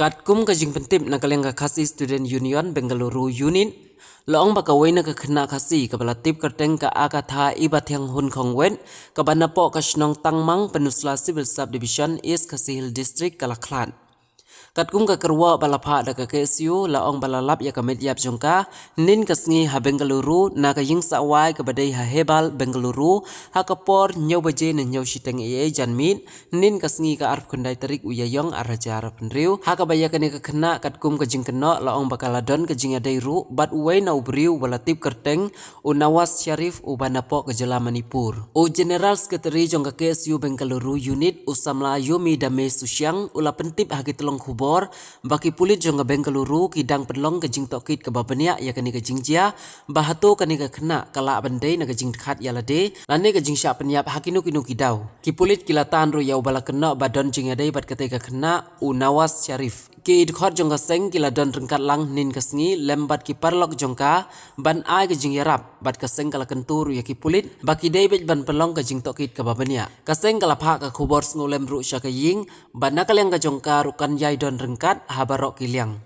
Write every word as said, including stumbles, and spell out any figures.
Katkum ka jingpyntip na ka liang ka Khasi Student Union Bengaluru Unit, la ong ba kawei na ka khynnah Khasi kaba la tip kyrteng ka Akatha Ibathiang Hunkhongwet, kaba napoh ka shnong Tangmang, Pynursla Civil Subdivision, East Khasi Hills District, ka la khlad. Katkum ka kyrwoh ba la phah da ka K S U, la ong ba la lap ïa ka met ïap jong ka hynnin ka sngi ha Bengaluru, na ka ïing sawai kaba dei ha Hebbal, Bengaluru, ha ka por hynñiew baje ne hynñiew shiteng eiei janmiet hynnin ka sngi, ka arphew khyndai tarik u Ïaïong arhajar arphew hynriew, ha kaba ïa kane ka khynnah katkum ka jingkynnoh la ong ba ka la don ka jingïadei ruh bad uwei na u briew uba la tip kyrteng u Nawaz Sharif uba napoh ka jylla Manipur. U General Secretary jong ka K S U Bengaluru Unit, u samla Yomi Dame Sushiang, u la pyntip ha ki tyllong khubor ba ki pulit jong ka Bengaluru ki dang pynlong ka jingtohkit kaba bniah ïa kane ka jingjia, ba hato kane ka khynnah ka lah ban dei na ka jingdkhat ïa lade lane ka jingshah pynïap ha kino kino ki daw. Ki pulit ki la tan ruh ïa uba la kynnoh ba don jingïadei bad katei ka khynnah, u Nawaz Sharif. Ki dkhot jong ka seng ki la don ryngkat lang hynnin ka sngi lem bad ki paralok jong ka ban ai ka jingïarap, bad ka seng ka la kyntu ruh ïa ki pulit ba ki dei beit ban pynlong ka jingtohkit kaba bniah. Ka seng ka la phah ka khubor sngewlem ruh sha ka ïing ba na ka liang ka jong ka ruh kan ïai don ryngkat ha baroh ki liang.